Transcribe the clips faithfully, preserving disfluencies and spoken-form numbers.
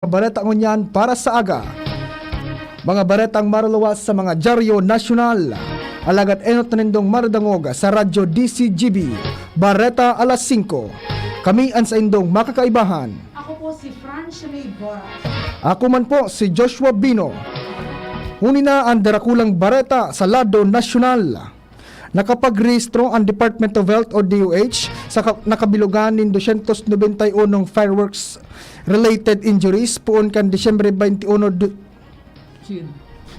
Bareta ngunyan para sa aga. Mga baretang maruluwas sa mga dyaryo nasyonal. Alagad enot na nindong maradangog sa Radyo D C G B, Bareta alas singko. Kami an saindong makakaibahan. Ako po si Francia May Boras. Ako man po si Joshua Bino. Huni na an darakulang bareta sa lado nasyonal. Nakapagrehistro ang Department of Health o D O H sa ka-, nakabilugan nin dosyentos nobenta y unong fireworks-related injuries poon kan Disyembre twenty-one, du-, June.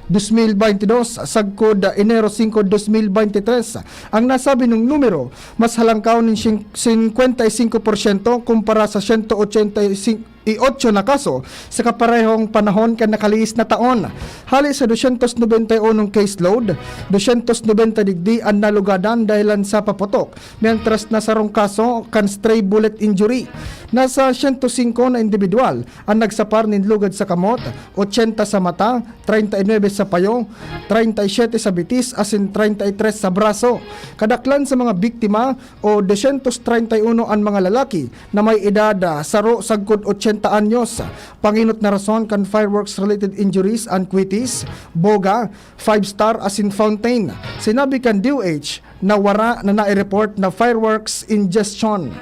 Dos mil baynte dos, sagkod Enero singko, dos mil baynte tres. Ang nasabi nung numero, mas halangkaw nin sing-, singkwenta y singko porsyento kumpara sa siyento ochenta y singko y otso na kaso sa kaparehong panahon kan nakalihis na taon. Hali sa dosyentos nobenta y unong caseload, dosyentos nobenta digdi an nalugadan dahelan sa paputok, mientras na sarong kaso kan stray bullet injury. Nasa siyento singko na indibidwal an nagsapar nin lugad sa kamot, ochenta sa mata, treinta y nuebe sa payo, treinta y siete sa bitis asin treinta y tres sa braso. Kadaklan sa mga biktima o dosyentos treinta y uno an mga lalaki na may edad, ah, saro sagkod ochenta anyos. Pangenot na rason kan fireworks-related injuries an kwitis, boga, five star asin fountain. Sinabi kan D O H na wara na nai-report na fireworks ingestion.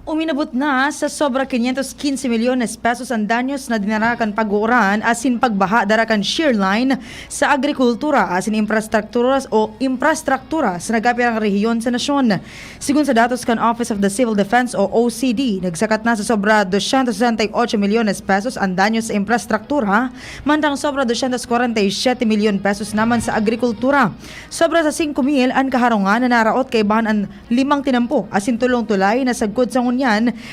Uminabot na sa sobra quinientos quince milyones pesos an danyos na dinara kan pag-uuran asin pagbaha dara kan shear line sa agrikultura asin infrastruktura o infrastruktura sa nagkapirang rehiyon sa nasyon. Sigon sa datos kan Office of the Civil Defense o O C D, nagsakat na sa sobra dosyentos sesenta y ocho milyones pesos an danyos sa infrastruktura, mantang sobra dosyentos kwarenta y siyete milyon pesos naman sa agrikultura. Sobra sa singko mil an kaharungan na naraot kaibahan an limang tinampo asin tolong tulay na sagkod sa ngunyan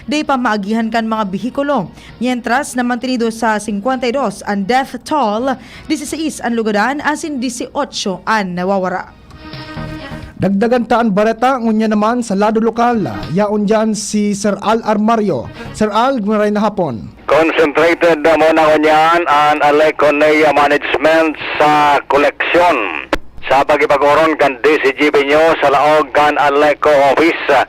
dai pa maagihan kan mga behikulo. Mientras na mantenido sa singkwenta y dos an death toll, diseseis an lugadan asin disiotso an nawawara. Dagdagan ta an bareta ngunyan naman sa lado lokal. Yaon diyan si Sir Al Armario. Sir Al, maray na hapon. Concentrated na muna ngunyan an Aleco Nea Management sa koleksyon. Sa pagipag-oron kan D C G B News sa laog kan Aleco Office,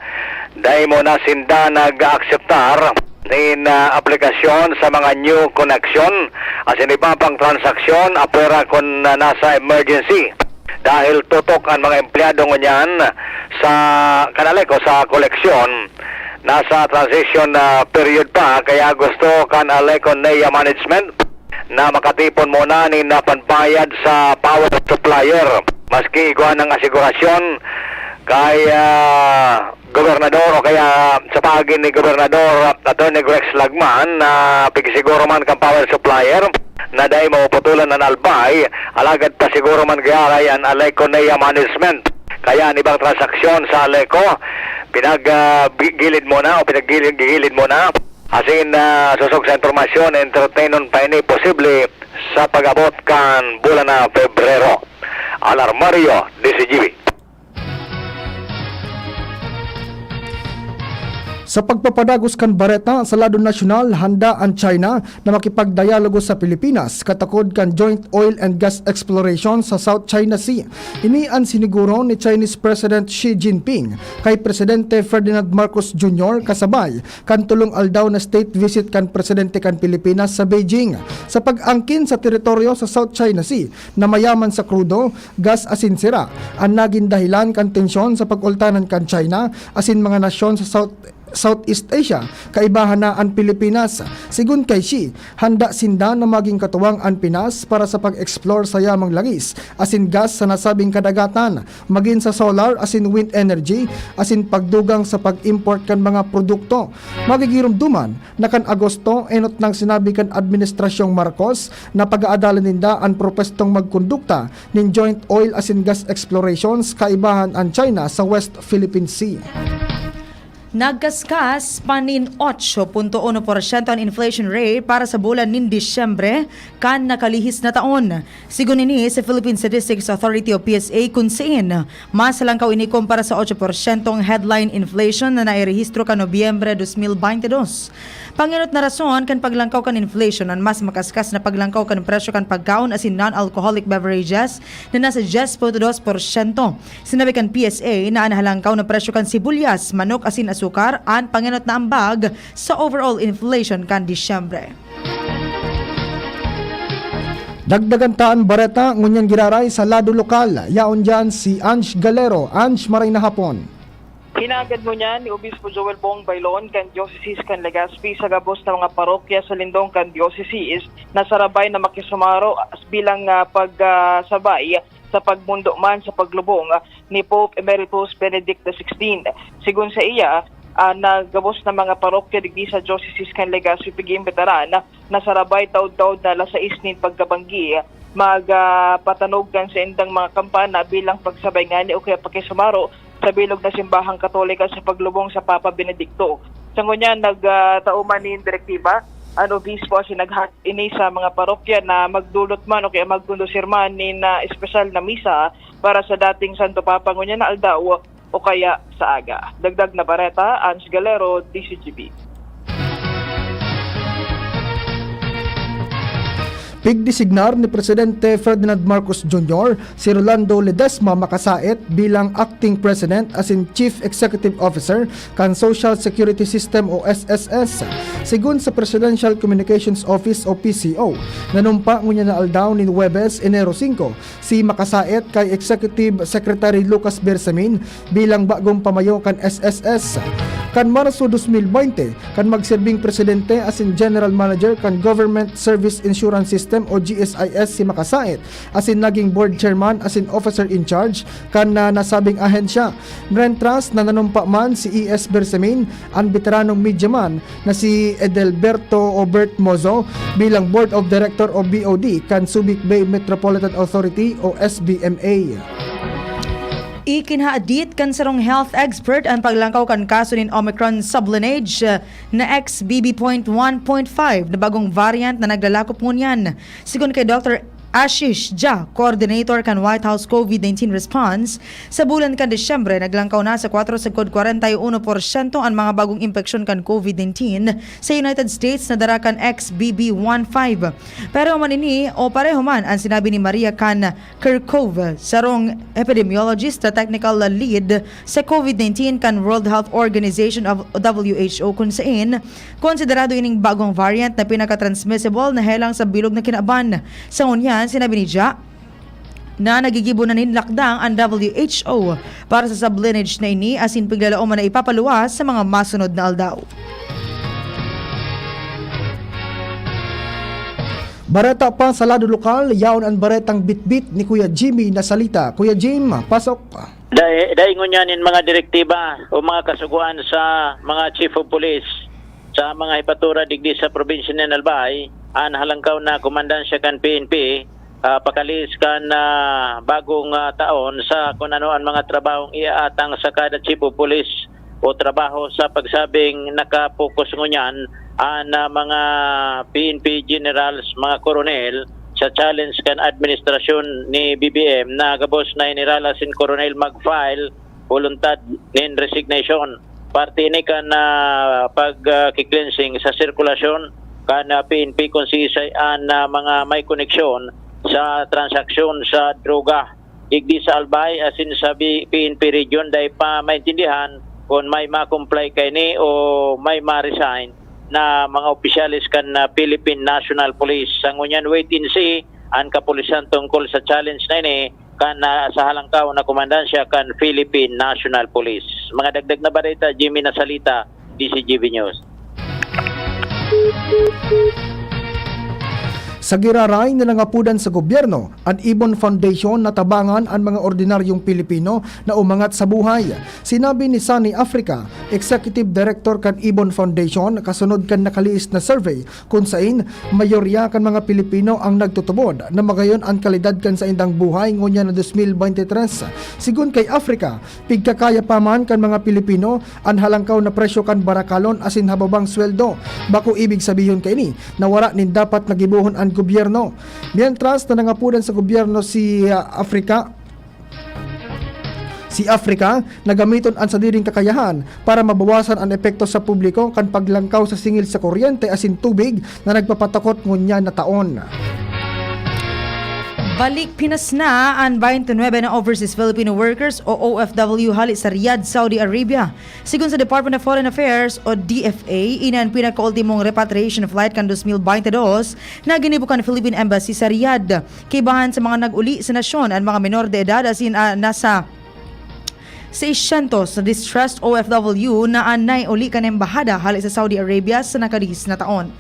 dai muna sinda nag-aakseptar nin, ah, aplikasyon sa mga new connection asin iba pang transaksyon apwera kun, ah, nasa emergency. Dahil tutok an mga empleyado ngunyan sa kan Aleco sa koleksyon, nasa transition, ah, period pa, kaya gusto kan Aleco Nea Management na makatipon muna nin, ah, panbayad sa power supplier. Maski igwa ng asigurasyon kay, ah, gobernador o kaya sa paagi ni Gobernador Attorney Rex Lagman na pigsiguro man kan power supplier na dai mapuputulan an albay, alagad pasiguro man giraray an Aleco Nea Management. Kaya an ibang transaksyon sa Aleco, pinag, ah, gi-, gilid muna o pinaggilid-gilid muna. Asin, ah, sosog sa impormasyon, entertainon pa ini posible sa pag-abot kan bulan na Pebrero. Al Armario, D C G B. Sa pagpapadagos kan bareta sa lado nasyonal, handa an China na makipagdialogo sa Pilipinas katakod kan joint oil and gas exploration sa South China Sea. Ini an siniguro ni Chinese President Xi Jinping kay Presidente Ferdinand Marcos Junior kasabay kan tolong aldaw na state visit kan Presidente kan Pilipinas sa Beijing. Sa pag-angkin sa teritoryo sa South China Sea na mayaman sa krudo, gas asin sira, an nagin dahilan kan tensyon sa pag-ultanan kan China asin mga nasyon sa South, Southeast Asia, kaibahan na an Pilipinas. Sigon kay Xi, handa sinda na magin katuwang an Pinas para sa pag-explore sa yamang langis asin gas sa nasabing kadagatan, magin sa solar asin wind energy, asin pagdugang sa pag-import kan mga produkto. Magigiromdoman na kan Agosto, enot nang sinabi kan Administrasyong Marcos na pag-aadalan ninda an propwestong magkondukta nin joint oil asin gas explorations kaibahan an China sa West Philippine Sea. Nagkaskas pa nin otso punto uno porsyento an inflation rate para sa bulan nin Disyembre kan nakalihis na taon. Sigon ini sa Philippine Statistics Authority o P S A, kun siin mas halangkaw ini kumpara sa otso porsyentong headline inflation na nairehistro kan Nobyembre dos mil baynte dos. Pangenot na rason kan paglangkaw kan inflation an mas makaskas na paglangkaw kan presyo kan pagkaon asin non-alcoholic beverages na nasa dyes punto dos porsyento. Sinabi kan P S A na an halangkaw na presyo kan sibulyas, manok asin sukar an pangenot na ambag sa overall inflation kan Disyembre. Dagdagan ta an bareta ngunyan giraray sa lado lokal. Yaon diyan si Ange Galero. Ange, maray na hapon. Hinagad ngunyan ni Obispo Joel Bong Bailon kan Diocese kan Legazpi sa gabos na mga parokya sa lindong kan diocese na sarabay na makisumaro bilang, ah, pagsabay sa pagmundo man sa paglubong ni Pope Emeritus Benedict the sixteenth. Sigon sa iya, ah, na gabos na mga parokya digdi sa Diocese kan Legazpi pig-iimbitaran na sarabay taod-taod na alas sais nin pagkabanggi mag, ah, patanog kan saindang mga kampana bilang pagsabay ngani o kaya pakisumaro sa bilog na simbahang Katolika sa paglubong sa Papa Benedicto. Sa ngunyan, nag, ah, tao man nin direktiba an obispo asin naghatod ini sa mga parokya na magdulot man o kaya magkondusir man nin, ah, espesyal na misa para sa dating Santo Papa ngunyan na aldaw o kaya sa aga. Dagdag na bareta, Ange Galero, D Z G B. Pigdesignar ni Presidente Ferdinand Marcos Junior si Rolando Ledesma Macasaet bilang Acting President asin Chief Executive Officer kan Social Security System o S S S. Sigon sa Presidential Communications Office o P C O, nanumpa ngunyan na aldaw nin Huwebes, Enero singko, si Macasaet kay Executive Secretary Lucas Bersamin bilang bagong pamayo kan S S S. Kan Marso dos mil baynte, kan magserbing presidente asin general manager kan Government Service Insurance System o G S I S si Macasaet, asin naging board chairman asin officer in charge kan, ah, nasabing ahensya. Mientras na nanumpa man si E S Bersamin, an beteranong media man na si Edelberto Obert Mozo bilang Board of Director o B O D kan Subic Bay Metropolitan Authority o S B M A. Ikinahadit kan sarong health expert an paglangkaw kan kaso nin Omicron sublineage na X B B point one point five na bagong variant na naglalakop ngunyan. Sigon kay Doctor Ashish Jha, coordinator kan White House COVID nineteen response, sa bulan kan Disyembre, naglangkaw na sa kwatro sagkod kwarenta y uno porsyento an mga bagong impeksyon kan COVID nineteen sa United States na dara kan X B B one five. Pareho man ini o pareho man an sinabi ni Maria Khan Kerkhove, sarong epidemiologist na technical lead sa COVID nineteen kan World Health Organization of W H O, kun sain konsiderado ining bagong variant na pinaka-transmissible na helang sa bilog na kinaban. Sa ngunyan, sinabi ni Jha na nagigibo na nin lakdang an W H O para sa sublineage na ini asin piglalaom na ipapaluwas sa mga masunod na aldaw. Bareta pa sa lado lokal, yaon an baretang bitbit ni Kuya Jimmy Nasalita. Kuya Jim, pasok. Dai-, dai ngunyan nin mga direktiba o mga kasugoan sa mga chief of police sa mga hepatura digdi sa probinsya nin Albay, an halangkaw na komandansya kan P N P, ah, pakalihis kan, ah, bagong, ah, taon sa kun ano an mga trabahong iaatang sa kada chief of police o trabaho sa pagsabing nakapokus ngunyan an, ah, mga P N P generals, mga koronel, sa challenge kan administrasyon ni B B M na gabos na heneral asin koronel mag-file boluntad nin resignation. Parte ini kan, ah, pag, ah, ki-cleansing sa sirkulasyon kan, ah, P N P kun siisay an, ah, mga may koneksyon sa transaksyon sa droga digdi sa Albay asin sa B-, P N P region. Dai pa maintindihan kun may ma-comply kaini o may ma-resign na mga opisyales kan, ah, Philippine National Police. Sa ngunyan, wait and see an kapulisan tungkol sa challenge na ini kan, ah, sa halangkaw na komandansya kan Philippine National Police. Mga dagdag na bareta, Jimmy Nasalita, D Z G B News. Sa giraray na nangapodan sa gobyerno, an Ibon Foundation na tabangan an mga ordinaryong Pilipino na umangat sa buhay. Sinabi ni Sunny Africa, Executive Director kan Ibon Foundation, kasunod kan nakalihis na survey, kun sain mayorya kan mga Pilipino ang nagtutubod na magayon an kalidad kan saindang buhay ngunyan na dos mil bente tres. Sigon kay Africa, pigkakaya pa man kan mga Pilipino an halangkaw na presyo kan barakalon asin hababang sweldo. Bako ibig sabihon kaini na wara nin dapat na gibohon an gobyerno. Mientras na nangapodan sa gobyerno si, ah, Africa, si Africa na gamiton an sadiring kakayahan para mabawasan an epekto sa publiko kan paglangkaw sa singil sa kuryente asin tubig na nagpapatakot ngunyan na taon. Balik Pinas na an twenty-nine na overseas Filipino workers o O F W hali sa Riyadh, Saudi Arabia. Sigon sa Department of Foreign Affairs o D F A, ini an pinakaultimong repatriation flight kan dos mil baynte dos na ginibo kan Philippine Embassy sa Riyadh. Kaibahan sa mga nag-uli sa nasyon an mga menor de edad asin, ah, nasa seiscientos na distressed O F W na an naiuli kan embahada hali sa Saudi Arabia sa nakadihis na taon.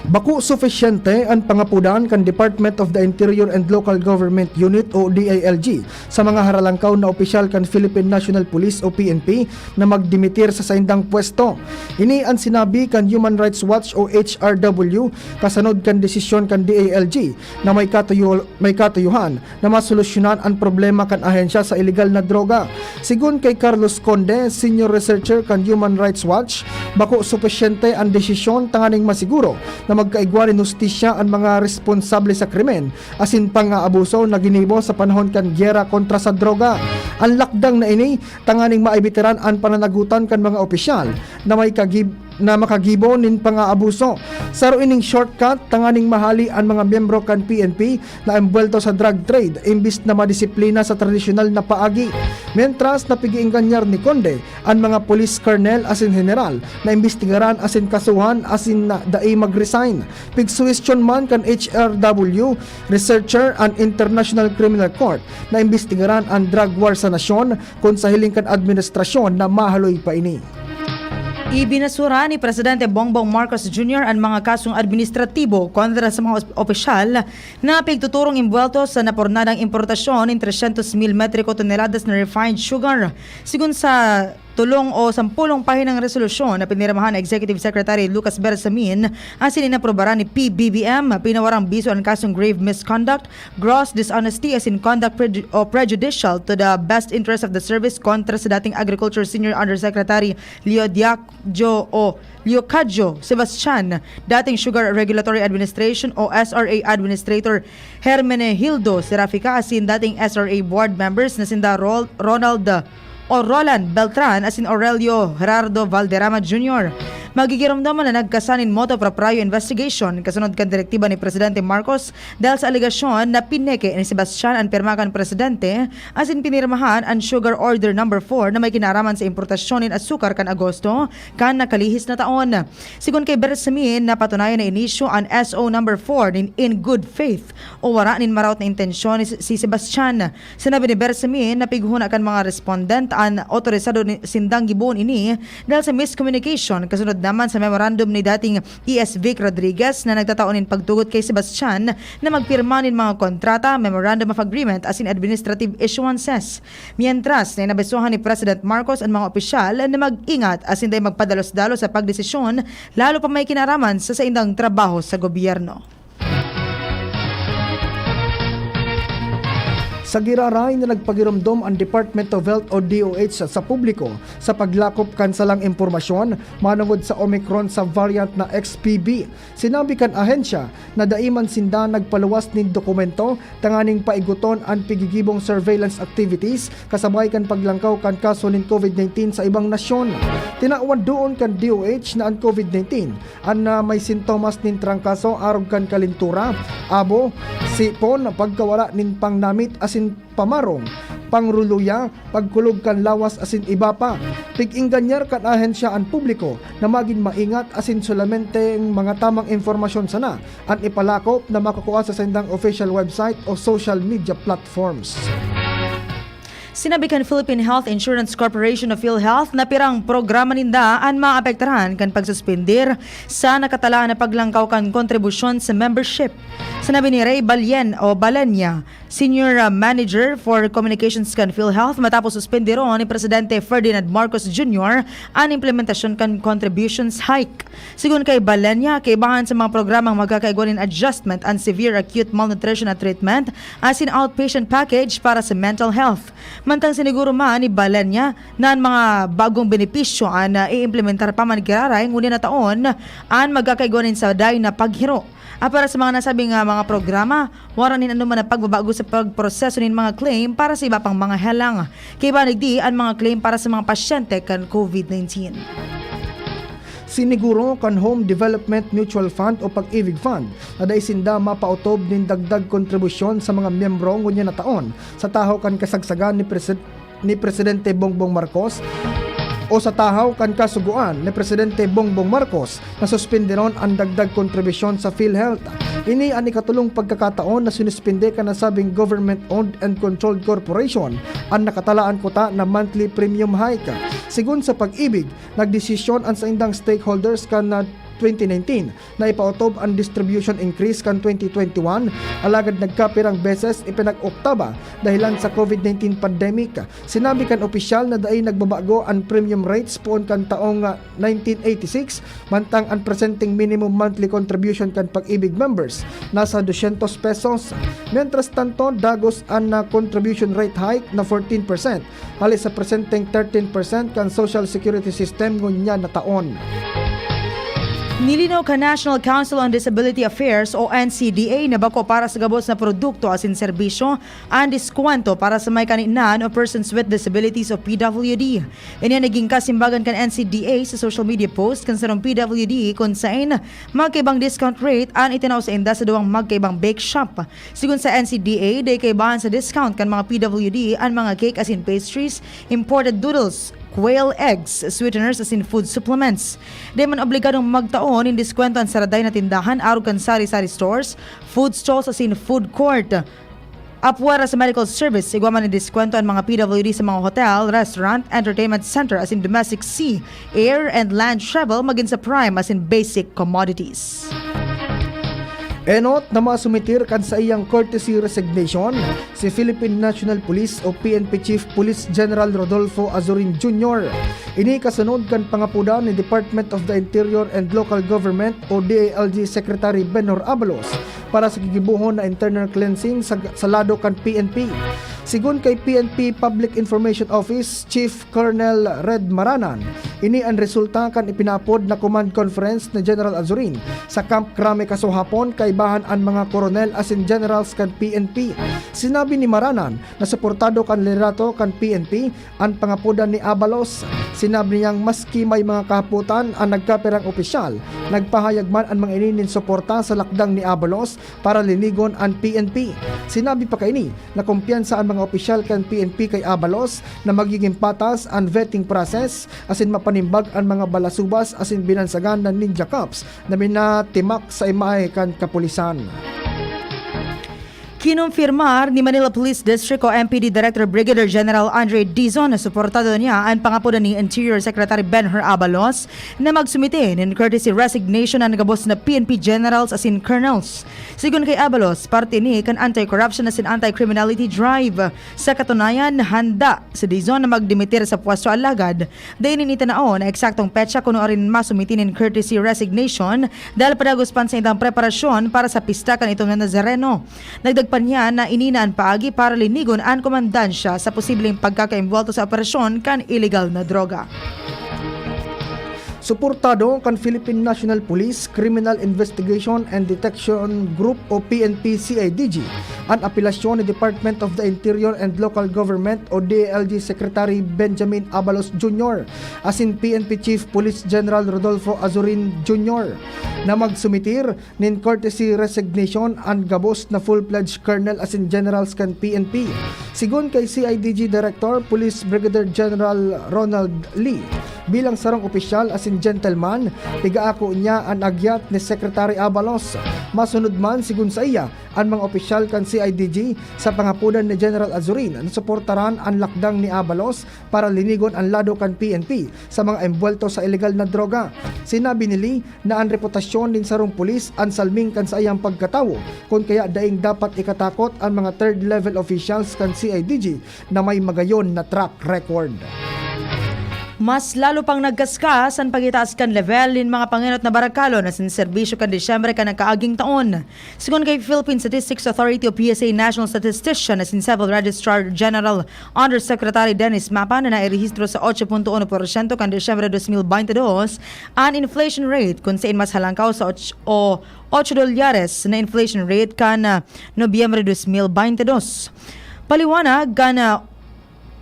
Bako sufisyente an pangapodan kan Department of the Interior and Local Government Unit o D I L G sa mga haralangkaw na opisyal kan Philippine National Police o P N P na magdimitir sa saindang pwesto. Ini an sinabi kan Human Rights Watch o H R W kasunod kan desisyon kan D I L G na may katuyo-, may katuyuhan na masolusyonan an problema kan ahensya sa ilegal na droga. Sigon kay Carlos Conde, senior researcher kan Human Rights Watch, bako supisyente an desisyon tanganing masiguro na magkaigwa nin hustisya an mga responsable sa krimen asin pang-aabuso na ginibo sa panahon kan giyera kontra sa droga. An lakdang na ini tanganing maibitiran an pananagutan kan mga opisyal na may kagib-, na makagibo nin pang-aabuso. Saro ining shortcut tanganing mahali an mga miyembro kan P N P na embuwelto sa drug trade imbis na madisiplina sa tradisyonal na paagi. Mientras, napigiingganyar ni Conde an mga pulis, kornel asin heneral na imbestigaran asin kasuhan asin na dai mag-resign. Pigsuhestyon man kan H R W researcher an International Criminal Court na imbestigaran an drug war sa nasyon kun sa hiling kan administrasyon na mahaloy pa ini. Ibinasura ni Presidente Bongbong Marcos Junior an mga kasong administratibo kontra sa mga os-, opisyal na pigtuturong embuwelto sa napornadang importasyon nin trescientos mil metriko toneladas na refined sugar. Sigon sa tolong o sampolong pahinang resolusyon na pinirmahan ni Executive Secretary Lucas Bersamin asin inaprobaran ni P B B M, pinawarang biso an kasong grave misconduct, gross dishonesty asin conduct preju-, o prejudicial to the best interest of the service kontra sa dating Agriculture Senior Undersecretary Leocadio o Leocadio Sebastian, dating Sugar Regulatory Administration o S R A Administrator Hermenegildo Serafica asin dating S R A board members na sinda Rol-, Ronald o Roland Beltran asin Aurelio Gerardo Valderrama Junior. Magigiromdoman na nagkasa nin motu proprio investigation kasunod kan direktiba ni Presidente Marcos dahil sa alegasyon na pineke ni Sebastian an pirma kan Presidente asin pinirmahan an Sugar Order Number four na may kinaaraman sa importasyon nin asukar kan Agosto kan nakalihis na taon. Sigon kay Bersamin, napatunayan na inisyu an S O Number four nin in good faith o wara nin maraot na intensyon ni si Sebastian. Sinabi ni Bersamin na pighona kan mga respondent an otorisado ni, sindang gibohon ini dahil sa miscommunication, kasunod naman sa memorandum ni dating E S Vic Rodriguez na nagtatao nin pagtugot kay Sebastian na magpirma nin mga kontrata, memorandum of agreement asin administrative issuances. Mientras na inabisohan ni President Marcos an mga opisyal na mag-ingat asin dai magpadalos-dalos sa pagdesisyon, lalo pa may kinaraman sa saindang trabaho sa gobyerno. Sa giraray na nagpagiromdom ang Department of Health o D O H sa publiko sa paglakop kan salang impormasyon manungod sa Omicron sa variant na X P B, sinabi kan ahensya na dai man sinda nagpaluwas nin dokumento tanganing paigoton an pigigibong surveillance activities kasabay kan paglangkaw kan kaso nin COVID nineteen sa ibang nasyon. Tinawan doon kan D O H na an COVID nineteen an, ah, may sintomas nin trangkaso arog kan kalentura, abo, sipon, pagkawara nin pangnamit asin pamarong, pangruluya, pagkulog kan lawas asin iba pa. Pig-ingganyar kan ahensya an publiko na magin maingat asin solamente ang mga tamang impormasyon sana an ipalakop na makukua sa saindang official website o social media platforms. Sinabi kan Philippine Health Insurance Corporation o PhilHealth na pirang programa ninda an maapektaran kan pagsuspindir sa nakatalaan na paglangkaw kan kontribusyon sa membership. Sinabi ni Ray Balyen o Balenya, Senior, ah, Manager for Communications kan PhilHealth, matapos suspindiron ni Presidente Ferdinand Marcos Junior an implementasyon kan contributions hike. Sigon kay Balenya, kaibahan sa mga programang magkakaigwa nin adjustment an severe acute malnutrition na treatment asin outpatient package para sa mental health. Mantang siniguro man ni Balenya na an mga bagong benepisyo an, ah, iimplementar pa man giraray ngunyan na taon an magkakaigwa nin saday na paghiro. Ah, para sa mga nasabing, ah, mga programa, wara nin anoman na pagbabago sa pagproseso nin mga claim para sa iba pang mga helang. Kaiba digdi an mga claim para sa mga pasyente kan COVID nineteen. Siniguro kan Home Development Mutual Fund o Pag-ibig Fund na dai sinda mapaotob nin dagdag kontribusyon sa mga miyembro ngunyan na taon sa tahaw kan kasagsagan ni Presid-, ni Presidente Bongbong Marcos o sa tahaw kan kasugoan ni Presidente Bongbong Marcos na suspinderon an dagdag kontribusyon sa PhilHealth. Ini an ikatulong pagkakataon na sinuspinde kan nasabing government-owned and controlled corporation an nakatalaan kuta na monthly premium hike. Sigon sa Pag-ibig, nagdesisyon an saindang stakeholders kan, ah, twenty nineteen na ipaotob an distribution increase kan twenty twenty-one, alagad nagkapirang beses ipinag-oktaba dahilan sa COVID nineteen pandemic. Sinabi kan opisyal na dai nagbabago an premium rates poon kan taong, ah, nineteen eighty-six, mantang an presenteng minimum monthly contribution kan Pag-ibig members nasa dosyentos pesos. Mientras tanto, dagos an, ah, contribution rate hike na fourteen percent hali sa presenteng thirteen percent kan Social Security System ngunyan na taon. Nilinaw kan National Council on Disability Affairs o N C D A na bako para sa gabos na produkto asin serbisyo an diskwento para sa may kaninan o persons with disabilities o P W D. Ini an naging kasimbagan kan N C D A sa social media post kan sarong P W D kun saen magkaibang discount rate an itinao sainda sa duwang magkaibang bake shop. Sigon sa N C D A, dai kaibahan sa discount kan mga P W D an mga cake asin pastries, imported noodles, quail eggs, sweeteners asin food supplements. Dai man obligadong magtao nin diskwento an saraday na tindahan arog kan sari-sari stores, food stalls asin food court. Apwera sa medical service, igwa man nin diskwento an mga P W D sa mga hotel, restaurant, entertainment center asin domestic sea, air and land travel magin sa prime asin basic commodities. Enot na masumitir kan saiyang courtesy resignation si Philippine National Police o P N P Chief Police General Rodolfo Azurin Junior. Ini kasunod kan pangapodan ni Department of the Interior and Local Government o D I L G Secretary Benhur Abalos para sa gigibohon na internal cleansing sa, sa lado kan P N P. Sigon kay P N P Public Information Office Chief Colonel Red Maranan, ini an resulta kan ipinaapod na command conference ni General Azurin sa Camp Crame kasuhapon kaibahan an mga koronel asin generals kan P N P. Sinabi ni Maranan na suportado kan liderato kan P N P an pangapodan ni Abalos. Sinabi niyang maski may mga kahapotan an nagkapirang opisyal, nagpahayag man an mga ini nin suporta sa lakdang ni Abalos para linigon an P N P. Sinabi pa kaini na kumpiyansa an mga opisyal kan P N P kay Abalos na magiging patas an vetting process asin mapanimbag an mga balasubas asin binansagan na ninja cops na minatimak sa imahe kan kapulisan. Kinumpirmar ni Manila Police District o M P D Director Brigadier General Andre Dizon na suportado niya an pangapodan ni Interior Secretary Benhur Abalos na magsumite nin courtesy resignation an gabos na P N P generals asin colonels. Sigon kay Abalos, parte ini kan anti-corruption asin anti-criminality drive. Sa katunayan, handa si Dizon na magdimitir sa pwesto, alagad dai nin itinao na eksaktong petsa kuno arin masumite nin courtesy resignation dahil padagos pa an saindang preparasyon para sa pista kan itom na Nazareno. Dagdag pa niya na ini na an paagi para linigon an komandansya sa posibleng pagkakaimbwelto sa operasyon kan iligal na droga. Suportado kan Philippine National Police Criminal Investigation and Detection Group o P N P C I D G an apelasyon ni Department of the Interior and Local Government o D I L G Secretary Benjamin Abalos Junior asin P N P Chief Police General Rodolfo Azurin Junior na magsumitir nin courtesy resignation an gabos na full-fledged colonel asin generals kan P N P. Sigon kay C I D G Director Police Brigadier General Ronald Lee, bilang sarong opisyal asin gentleman, pigaako niya an agyat ni Secretary Abalos. Masunod man, sigon saiya, an mga opisyal kan C I D G sa pangapodan ni General Azurin na suportaran an lakdang ni Abalos para linigon an lado kan P N P sa mga embuwelto sa ilegal na droga. Sinabi ni Lee na an reputasyon nin sarong pulis an salming kan saiyang pagkatawo, kun kaya daing dapat ikatakot an mga third level officials kan C I D G na may magayon na track record. Mas lalo pang nagkaskas an pagitaas kan level nin mga pangenot na barakalon asin serbisyo kan Disyembre kan nagkaaging taon. Sigon kay Philippine Statistics Authority o P S A National Statistician asin Civil Registrar General Undersecretary Dennis Mapan na nairehistro sa otso punto uno porsyento kan Disyembre dos mil baynte dos an inflation rate, kun sain mas halangkaw sa och-, o otso dolyares na inflation rate kan, ah, Nobyembre dos mil baynte dos. Paliwanag kan, ah,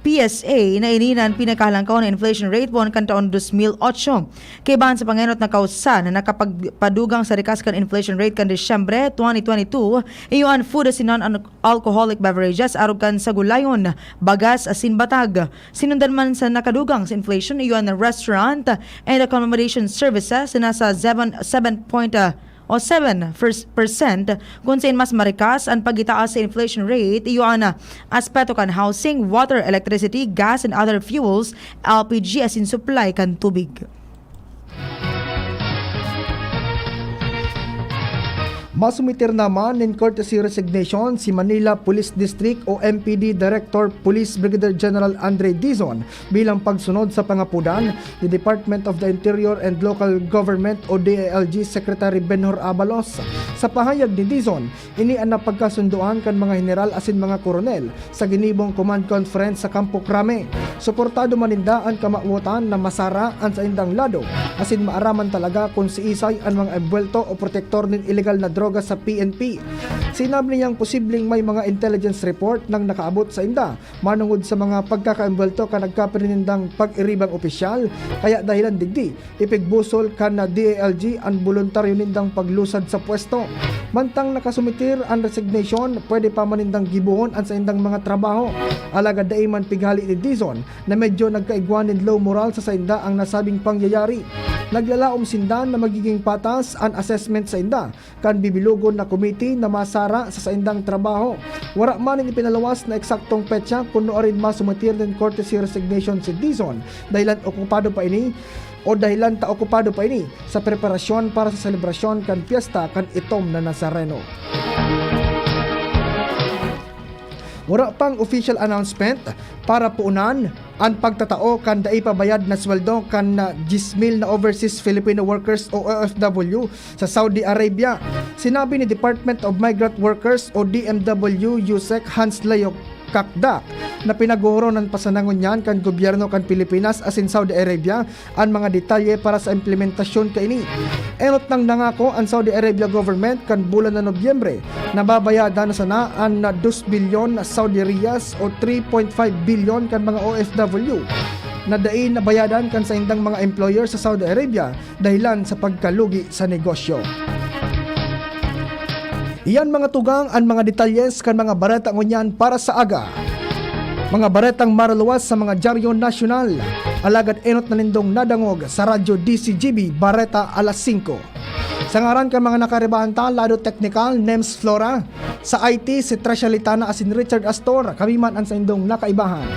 P S A na ini na an pinakahalangkaw na inflation rate poon kan taon dos mil otso. Kaibahan sa pangenot na kausa na nakapagpadugang sa rikas kan inflation rate kan Disyembre twenty twenty-two, iyo an food asin non-alcoholic beverages arog kan sagulayon, bagas asin batag. Sinundan man sa nakadugang sa inflation, iyo an restaurant and accommodation services na nasa seven, seven point, ah, o seven percent, kun sain mas marikas an pagitaas sa inflation rate, iyo an, ah, aspeto kan housing, water, electricity, gas and other fuels, L P G asin supply kan tubig. Masumiter naman nin courtesy resignation si Manila Police District o M P D Director Police Brigadier General Andre Dizon bilang pagsunod sa pangapodan ni Department of the Interior and Local Government o D I L G Secretary Benhur Abalos. Sa pahayag ni Dizon, ini an napagkasundoan kan mga heneral asin mga koronel sa ginibong command conference sa Campo Crame. Suportado man ninda an kamawotan na masara an saindang lado, asin maaraman talaga kun siisay an mga embuwelto o protektor nin ilegal na droga sa P N P. Sinabi niyang posibleng may mga intelligence report nang nakaabot sainda manongod sa mga pagkakaembuwelto kan nagkapirinindang pag-iribang opisyal, kaya dahilan digdi, ipigbusol kan D I L G an boluntaryo nindang paglusad sa pwesto. Mantang nakasumitir an resignation, pwede pa man nindang gibohon an saindang mga trabaho. Alagad dai man pighale ni Dizon na medyo nagkaigwa nin low moral sa sainda ang nasabing pangyayari. Naglalaom sinda na magiging patas an assessment sainda kan bibilogon na komite na masara sa saindang trabaho. Wara man nin ipinaluwas na eksaktong petsa kun nuarin masumitir nin courtesy resignation si Dizon, dahilan okupado pa ini o dahilan ta okupado pa ini sa preparasyon para sa selebrasyon kan pyesta kan Itom na Nazareno. Wara pang official announcement para puunan an pagtatao kan dai pa bayad na sweldo kan, ah, diyes mil na overseas Filipino workers o O F W sa Saudi Arabia. Sinabi ni Department of Migrant Workers o D M W USEC Hans Leo Cacdac na pinaguhoronan pa sana ngunyan kan gobyerno kan Pilipinas asin Saudi Arabia an mga detalye para sa implementasyon kaini. Enot nang nangako an Saudi Arabia government kan bulan na Nobyembre na babayadan na sana an dos bilyon na Saudi riyals o three point five bilyon kan mga O F W na dai nabayadan kan saindang mga employer sa Saudi Arabia dahilan sa pagkalugi sa negosyo. Iyan, mga tugang, an mga detalyes kan mga bareta ngunyan para sa aga. Mga baretang maraluwas sa mga dyaryo nasyonal. Alagad enot na nindong nadangog sa Radyo D C G B Bareta alas singko. Sa ngaran kan mga nakaibahan ta, lado teknikal, Nems Flora. Sa I T, si Tresha Litana asin Richard Astor. Kami man an saindong nakaibahan.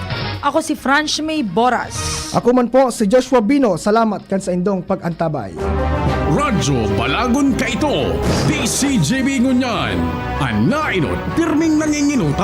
Ako si Franz May Boras. Ako man po si Joshua Bino. Salamat kan saindong pag-antabay. Radyo Balagon kaito, D C G B ngunyan. An naenot, pirming nangingenot